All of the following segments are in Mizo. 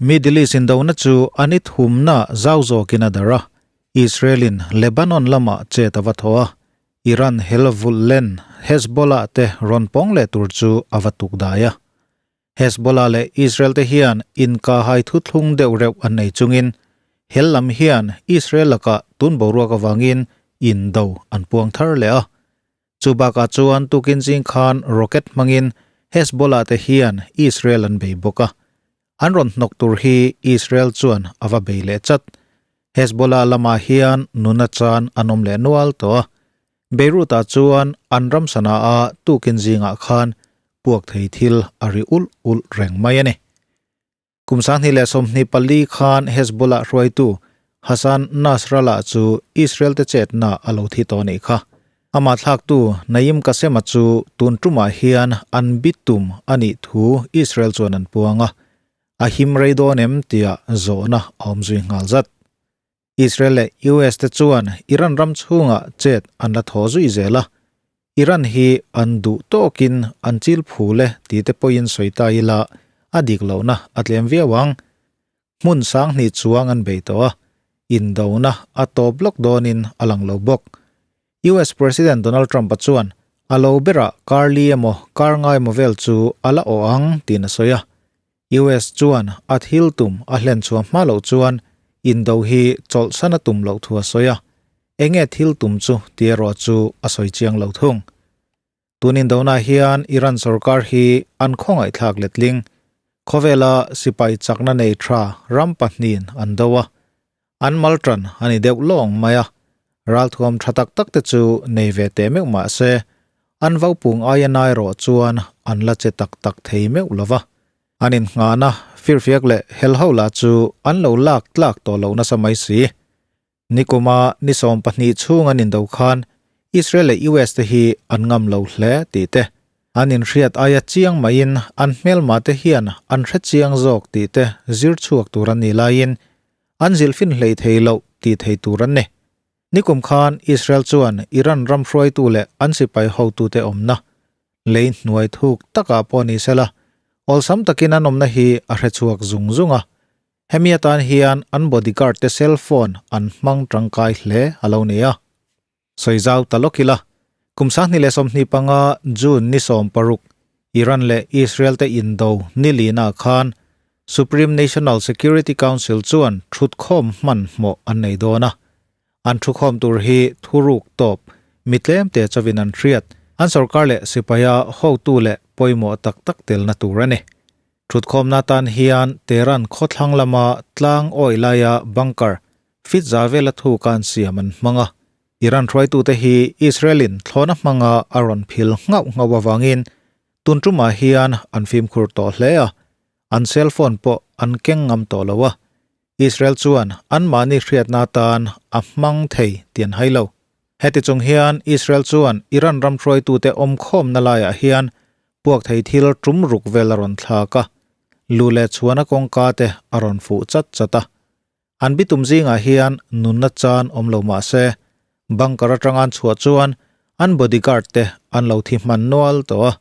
Middle East indona chu a ni thumna zau zawkin a darh a, Israel-in Lebanon lamah chet a va thaw a, Iran hel vulh len Hezbollah te rawn pawng leh tur chu a va tuk dai a. Hezbollah leh Israel te hian inkahhai thuthlung deuh reuh an nei chungin hel lam hian Israel lakah tun boruak avangin indo an puang thar leh a. Chu bakah chuan tukin zing khan rocket hmangin Hezbollah te hian Israel an bei bawk a. An rawn hnawk tur hi Israel chuan a va bei leh chat. Hezbollah lamah hian nuna chan an awm leh nual tawh a. Beirut-ah chuan an ram sana a tukin zingah khan puak thei thil a ri ulh ulh reng mai a ni. Kum 2024 khan Hezbollah hruaitu Hassan Nasrallah chu Israel te chetna a lo thi tawh a nih kha. Amah thlaktu Naim Qassem-a chu tun tumah hian an bitum a nih thu Israel chuan an puang a, a him rei dawn em tia zawhna a awm zui nghal zat. Israel leh US te chuan Iran ram chhungah chet an la thaw zui zel a, Iran hi an duh tawkin an chil phul e tih te pawhin sawi ta ila a dik lohna a tlem viau ang. Hmun sang hnih chuang an bei tawh a, indona a tawp lawk dawnin a lang lo bawk. US President Donald Trump-a chuan a lo berah kar li emaw kar ngai emaw vel chu a la awh ang tiin a sawi a, US chuan a thil tum a hlen chhuah hma loh chuan indo hi chawlhsan a tum loh thu a sawi a, enge thil tum chu tih erawh chu a sawi chiang lo thung. Tun indonah hian Iran sorkar hi an khawngaihthlak letling. Khawvela sipai chakna nei tha ram pahnihin an do a, an maltan a ni deuh lawng mai a, ralthuam tha tak tak te chu nei ve teh meuh mah se, an vaupung aia nai erawh chuan an la che tak tak thei meuh lo va. An innghahna firfiak leh helho lah chu an lo lak tlak tawh lo nasa mai si. Nikuma ni 12 chhung an indo khan Israel leh US te hi an ngam lo hle tih te, an inhriat aia chiang maiin an hmelma te hian an hre chiang zawk tih te zir chhuak tur an nih laiin an zilhfin hlei thei loh tih thei tur an ni. Nikum khan Israel chuan Iran ram hruaitu leh an sipai hotute awmna lei hnuai thuk takah pawh ni sela, awlsam takin an awmna hi a hre chhuak zung zung a. Hemi atan hian an bodyguard te cell phone an hmang tangkai hle a lo ni a. Sawi zau ta lawk ila, kum 2025 June ni 16 Iran leh Israel te indo ni lina khan Supreme National Security Council chuan thutkhawm hmanhmawh an nei dawn a. An thukhawm tur hi thuruk tawp, mi tlem te chawin an hriat, an sorkar leh sipaia hotu leh pawimawh tak tak telna tur a ni. Thutkhawmna tan hian Tehran khawthlang lama tlang awih laia bunker fit za vela thu kan siam an hmang a. Iran hruaitute hi Israel-in thlawna hmanga a rawn phil nghauh nghauh avangin tun tumah hian an fimkhur tawh hle a, an cellphone pawh an keng ngam tawh lo a. Israel chuan anmahni hriatna atan a hmang thei tih an hai lo. Heti chung hian Israel chuan Iran ram hruaitute awmkhawmna laiah hian puak thei thil tum ruk vel a rawn thlak a, lu leh chhuana kawngka te a rawn fuh chat chat a. An bitum zingah hian nunna chan awm lo mah se, bunker atanga an chhuah chuan an bodyguard te an lo thi hman nual tawh a.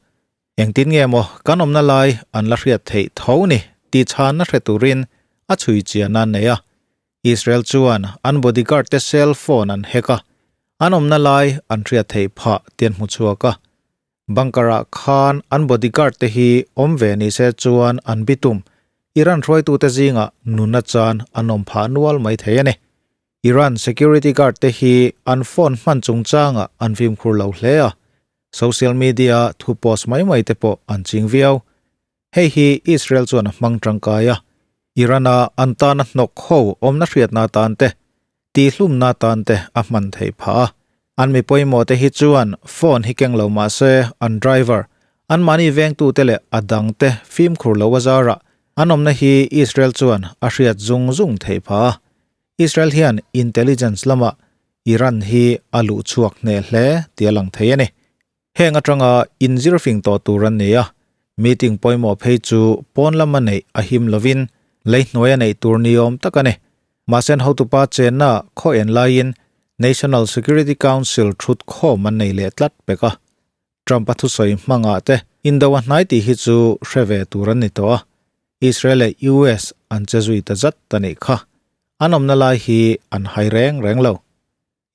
Engtin nge maw kan awmna lai an la hriat theih tho ni tih chhanna hre turin a chhui chian a nei a. Israel chuan an bodyguard te cell phone an hack a, an awmna lai an hriat theih phah tih an hmu chhuak a. Bunker-ah khan an bodyguard te hi awm ve ni se chuan an bitum Iran hruaitute zingah nuna chan an awm phah nual mai thei a ni. Iran security guard te hi an phone hman chungchangah an fimkhur lo hle a, social media thu post mai mai te pawh an ching viau. Hei hi Israel chuan a hmang tangkai a, Iran-a an tana hnawk ho awmna hriatna atan te, tihlumna atan te a hman theih phah a. An mi pawimawh te hi chuan phone hi keng lo mah se an driver, anmahni vengtute leh a dangte fimkhur lo a zarah an awmna hi Israel chuan a hriat zung zung theih phah a. Israel hian intelligence lamah Iran hi a luh chhuak hneh hle tih a lang thei a ni. Heng atanga inzir fing tawh tur an ni a, meeting pawimawh phei chu pawn lama neih a him lovin lei hnuai a neih tur ni awm tak a ni. Mahse an hotupa chenna khaw en laiin National Security Council thut khawm an nei leh tlat pek a. Trump a thusawi hmangah te indo a hnai tih hi chu hre ve tur an ni tawh a. Israel leh US an che zui ta zat a nih kha. An awmna lai hi an hai reng reng lo.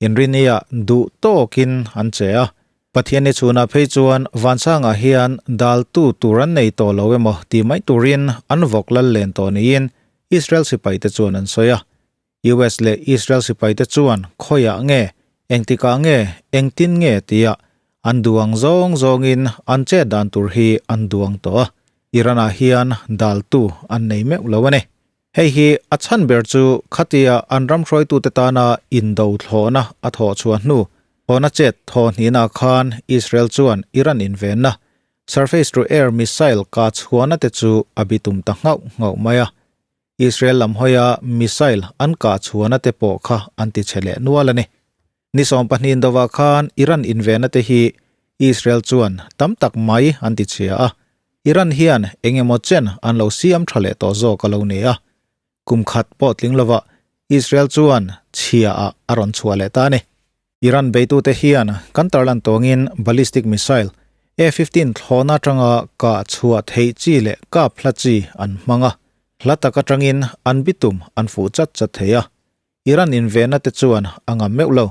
Inrinia duh tawkin an che a. Pathianni chhunah phei chuan Vansangah hian daltu tur an nei tawh lo emaw tih mai turin an vawk lal len tawh niin Israel sipaite chuan an sawi a. US leh Israel sipaite chuan khawiah nge, engtikah nge, engtin nge tia an duang zawng zawngin an chet dan tur hi an duang tawh a. Iran-ah hian daltu an nei meuh lo a ni. Hei hi a chhan ber chu khatia an ram hruaitute tana indo thlawhna a thawh chhuah hnu hawna chet thaw hnihnaah khan Israel chuan Iran invenna surface to air missile kah chhuahna te chu a bitum ta nghauh nghauh mai a. Israel lam hawia missile an kah chhuahna te pawh kha an ti chhe leh nual a ni. Ni 12 indovah khan Iran invenna te hi Israel chuan tam tak mai an ti chhia a, Iran hian eng emaw chen an lo siam tha leh tawh zawk a lo ni a. Kum khat pawh tling lovah Israel chuan chhia ah a rawn chhuah leh ta a ni. Iran beitute hian kan tarlan tawngin ballistic missile A-15 thlawhna atanga kah chhuah theih chi leh kap hla chi an hmang a, hla tak atangin an bitum an fuh chat chat thei a. Iran invenna te chuan a ngam meuh lo.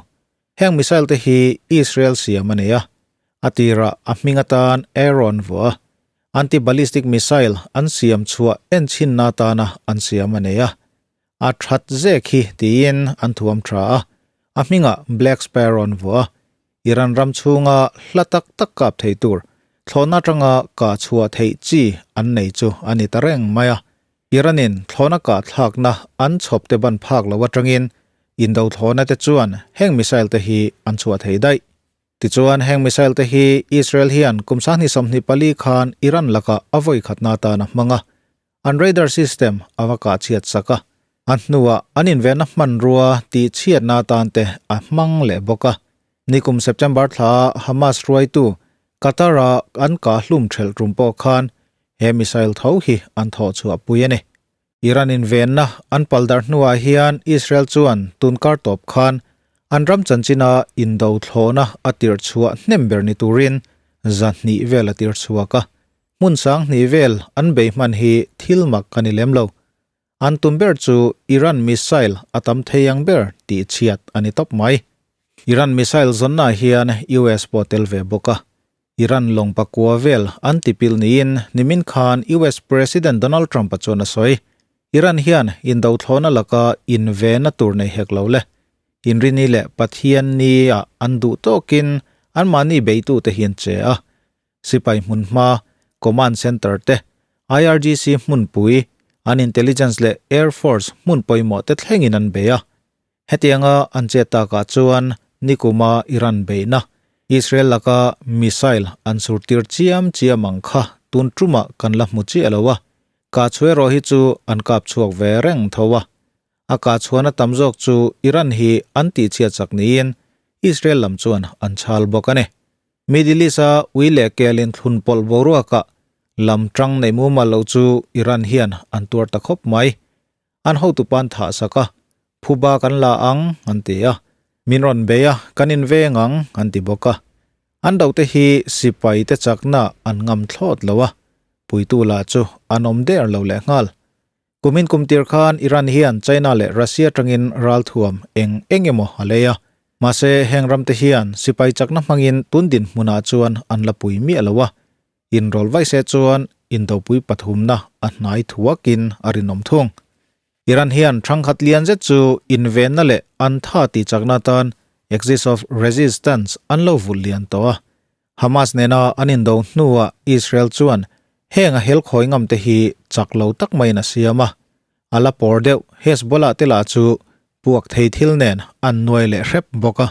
Heng missile te hi Israel siam a nei a, a tirah a hming atan Aaron vuah a, anti-ballistic missile an siam chhuah enchhinna atana an siam a nei a. A that zek hi tiin an thuam tha a, a hmingah Black Sparrow vuah a, Iran ram chhunga hla tak tak kap thei tur thlawhna atanga kah chhuah theih chi an nei chu a ni ta reng mai a. Iran-in thlawhna kah thlakna an chhawp te ban phak lo atangin indo thlawhna te chuan heng missile te hi an chhuah thei daih. Tichuan heng missile te hi Israel hian kum 2024 khan Iran lakah a vawi khatna atan a hmang a. An radar system a va kah chhiat sak a, a hnuah an invenna hmanrua tih chhiatna atan te a hmang leh bawk a. Nikum September thla Hamas hruaitu Qatar-a an kah hlum thelh tum pawh khan he missile tho hi an thawh chhuah pui a ni. Iran invenna an pal darh hnuah hian Israel chuan tun kar tawp khan an ram chanchina indo thlawhna a tirh chhuah hnem ber ni turin 200 vel a tir chhuak a. Hmun 2000 vel an bei hman hi thil mak a ni lem lo. An tum ber chu Iran missile a tam thei ang ber tih chhiat a ni tawp mai. Iran missile zawnna hian US pawh tel ve bawk a. Iran lawng pakua vel an tipil niin nimin khan US President Donald Trump-a chuan a sawi. Iran hian indothlawhna laka invenna tur nei hek lo le. Inrini leh Pathianni-ah an duh tawkin anmahni beitute hi an che a. Sipai hmunhma, Command Center te, IRGC hmunpui, an intelligence leh Air Force hmun pawimawh te thlengin an bei a. Hetianga an chet takah chuan nikuma Iran beihna, Israel laka missile an surtir chiam chiam ang kha tun tumah kan la hmu chiah lo a, kahchhuah erawh hi chu an kap chhuak ve reng tho a. A kahchhuahna tam zawk chu Iran hi an tihchhiat chak niin Israel lam chuan an chhal bawk a ni. Middle East-a ui leh kel inthlun pawlh boruakah lam tang neih mumal loh chu Iran hian an tuar ta khawp mai. An hotu pan thah sak a, phuba kan la ang an ti a, min rawn bei a, kan inveng ang an ti bawk a. An dote hi sipai te chakna an ngam thlawt lo a, puitu lah chu an awm der lo lehnghal. Kumin kum tir khan Iran hian China leh Russia atangin ralthuam eng eng emaw a lei a. Mahse, heng ramte hian sipai chakna hmangin tun dinhmunah chuan an la pui miah lo a. Inrawl vaih se chuan indopui pathumna a hnai thuakin a rinawm thung. Iran hian thangkhat lian zet chu invenna leh an tha tih chakna atan Axis of Resistance an lo vulh lian tawh a. Hamas nena an indo hnuah Israel chuan heng a helkhawi ngam te hi chak lo tak maiin a siam a, a la pawr deuh Hezbollah te lah chu puak thei thil nen an nuai leh hrep bawk a.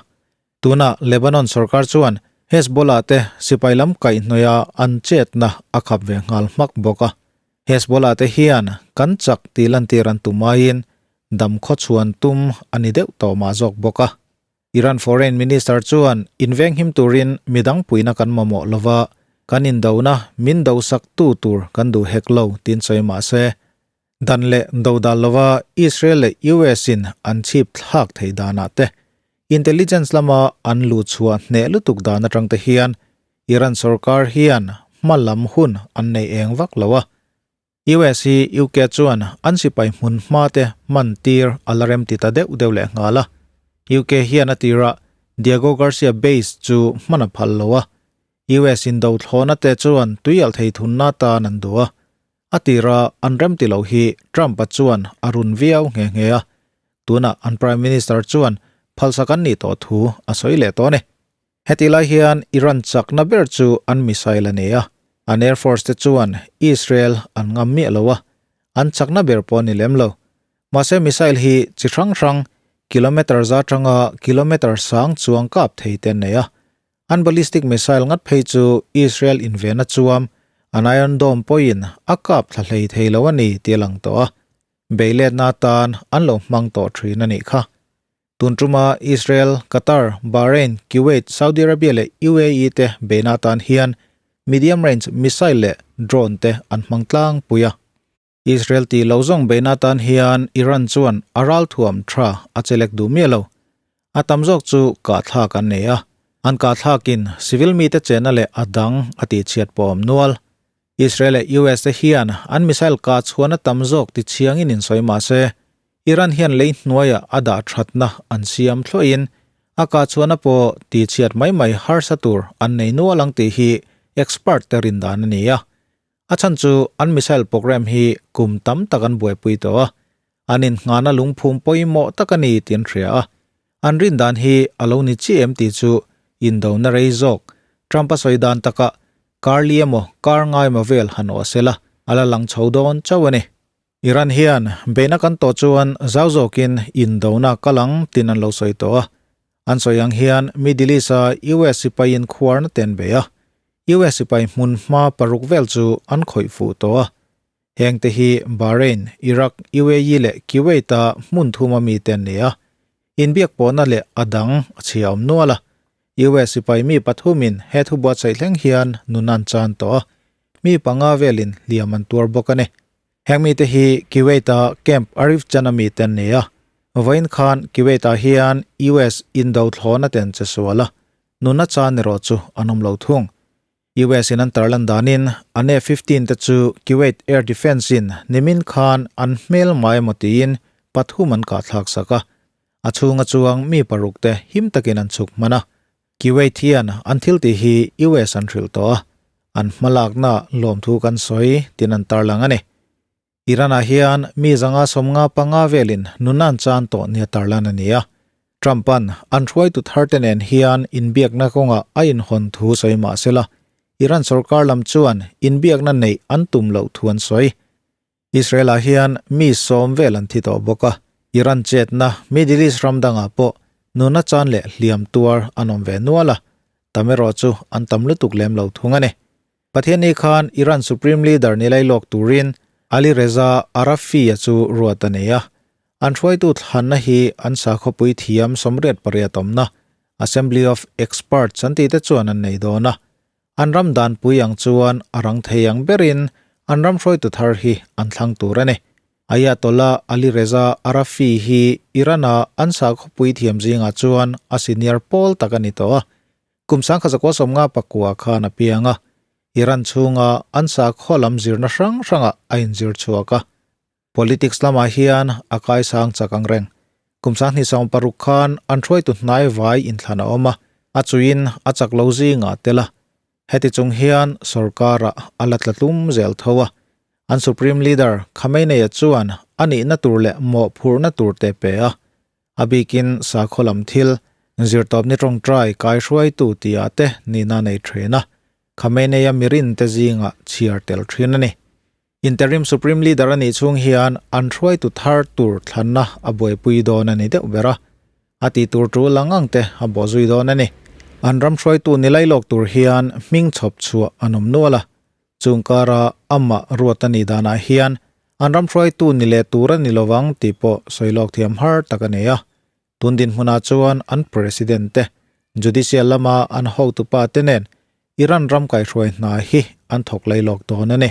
Tunah Lebanon sorkar chuan Hezbollah te sipai lam kaihhnawih a an chetna a khap ve nghal hmak bawk a. Hezbollah te hian kan chak tih lantir an tum aiin dam khawchhuan tum a ni deuh tawh mah zawk bawk a. Iran Foreign Minister chuan invenghim turin midang puihna kan mamawh lova, kan indona min dosak tu tur kan duh hek lo tiin sawi mah se, dan leh dodal lova Israel leh US in an chhip thlak theih danah te, intelligence lama an luhchhuah hneh lutuk dan atang te hian Iran sorkar hian hma lam hun an nei eng vak lo a. US hi UK chuan an sipai hmun hma te hman tir a la rem ti ta deuh deuh leh nghal a. UK hian a tirah Diego Garcia base chu hman a phal lo a. US in do thlawhna te chuan tui alh thei thunna tan an duh a. A tira an rem ti loh hi Trump-a chuan a run viau nghe nghe a. Tunah an Prime Minister chuan phalsak an nih tawh thu a sawi leh tawh a ni. Heti lai hian Iran chakna ber chu an missile a ni a, an air force te chuan Israel an ngam miah lo a, an chakna ber pawh a ni lem lo. Mahse missile hi chi hrang hrang kilometer za atanga kilometer sang chuang kap thei te an nei a. An ballistic missile ngat phei chu Israel invena chuam an Iron Dome pawhin a kap thla hlei thei lo a ni tih a lang tawh a, beiletna atan an lo hmang tawh thin a nih kha. Tun tuma Israel, Qatar, Bahrain, Kuwait, Saudi Arabia leh UAE te beihna atan hian medium range missile leh drone te an hmang tlangpui a. Israel tih lo zawng beihna atan hian Iran chuan a ralthuam tha a chelek duh miah lo. A tam zawk chu kahthlak an nei a, an kahthlakin civil mite chenna leh a dang a tihchhiat pawh a awm nual. Israel leh US te hian an missile kah chhuahna tam zawk ti chiangin insawi mah se, Iran hian lei hnuaiah a dah thatna an siam thluahin a kah chhuahna pawh ti chhiat mai mai harsa tur an nei nual ang tih hi expert te rin dan a ni a. A chhan chu an missile program hi kum tam tak an buaipui tawh a, an innghahna lungphum pawimawh tak a ni tih an hria a. An rin dan hi a lo ni chiah em tih chu indona rei zawk Trump-a sawi dan takah kar li emaw kar ngai emaw vel han awh sela a la lang chho dawn chauh a ni. Iran hian beihna kan tawh chuan zau zawkin indona kal ang tin an lo sawi tawh a. An sawi ang hian Middle East-a US sipaiin khuarna te an bei a. US sipai hmunhma paruk vel chu an khawih fuh tawh a. Heng te hi Bahrain, Iraq, UAE leh Kuwait-a hmun thuma mite an ni a. Inbiak pawhna leh a dang a chhia awm nual a. US sipai mi pathumin he thu buatsaih thleng hian nun an chan tawh a, mi panga velin hliam an tuar bawk a ni. Heng mite hi Kuwait-a Camp Arif Jan-a mite an ni a. Vawiin khan Kuwait-ah hian US indo thlawhna te an che sual a, nun a chan erawh chu an awm lo thung. US in an tarlan danin an F-15 te chu Kuwait Air Defence in nimin khan an hmel mai emaw tiin pathum an kahthlak sak a, a chhunga chuang mi paruk te him takin an chhuk hman a. Kuwait hian an thil tih hi US an hrilh tawh a, an hmalakna lawmthu kan sawi tiin an tarlang a ni. Iran-ah hian mi zanga 55 velin nuna an chan tawh nia tarlan a ni a. Trump-a'n an hruaitu tharte nen hian inbiakna kawngah a inhawn thu sawi mah sela, Iran sorkar lam chuan inbiakna neih an tum loh thu an sawi. Israel-ah hian mi 10 vel an thi tawh bawk a, Iran chetna Middle East ram dangah pawh nuna chan leh hliam tuar an awm ve nual a, tam erawh chu an tam lutuk lem lo thung a ni. Pathianni khan Iran Supreme Leader ni lailawk turin Ali Reza Arafi-a chu ruat a nei a. An hruaitu thlanna hi an sakhawpui thiam 88 awmna Assembly of Experts an tihte chuan an nei dawn a. An ram danpui ang chuan a rang thei ang berin an ram hruaitu thar hi an thlang tur a ni. Ayatollah Ali Reza Arafi hi Iran-a an sakhawpui thiam zingah chuan a senior pawl tak a ni tawh a. Kum 1959 khan a piang a, Iran chhunga an sakhaw lam zirna hrang hrangah a inzir chhuak a. Politics lamah hian a kaisang chak ang reng. Kum 2016 khan an hruaitu hnai vai inthlan a awm a, a chuiin a chak lo zingah a tel a. Heti chung hian sorkarah a la tla tlum zel tho a. An Supreme Leader Khamenei-a chuan a nihna tur leh mawhphurhna tur te pe a. A bikin sakhaw lam thil, zirtawpni tawngtai kaihruaitu tihah te nihna a nei thin a, Khamenei-a mirin te zingah chhiar tel thin a ni. Interim Supreme Leader a nih chhung hian an hruaitu thar tur thlanna a buaipui dawn a ni deuh ber a, a tih tur tul ang ang te a bawh zui dawn a ni. An ram hruaitu ni lailawk tur hian hming chhawp chhuah an awm nual a, Chung kara amah ruat a nih danah hian an ram hruaitu ni leh tur a ni lovang tih pawh sawi lawk thiam har tak a nei a. Tun dinhmunah chuan an President te, Judicial lama an hotupa te nen Iran ram kaihhruai hna hi an thawk lei lawk dawn a ni.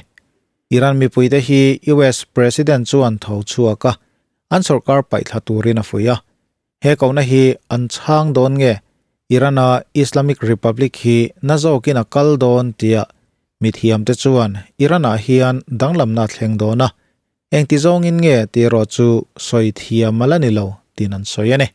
Iran mipuite hi US President chuan tho chhuak a, an sorkar paihthla turin a fuih a. He kohna hi an chhang dawn nge? Iran-a Islamic Republic hi na zawkin a kal dawn tia Mithiamte chuan Iran-ah hian danglamna a thleng dawn a, engti zawngin nge tih erawh chu sawi thiam a la ni lo tiin an sawi a ni.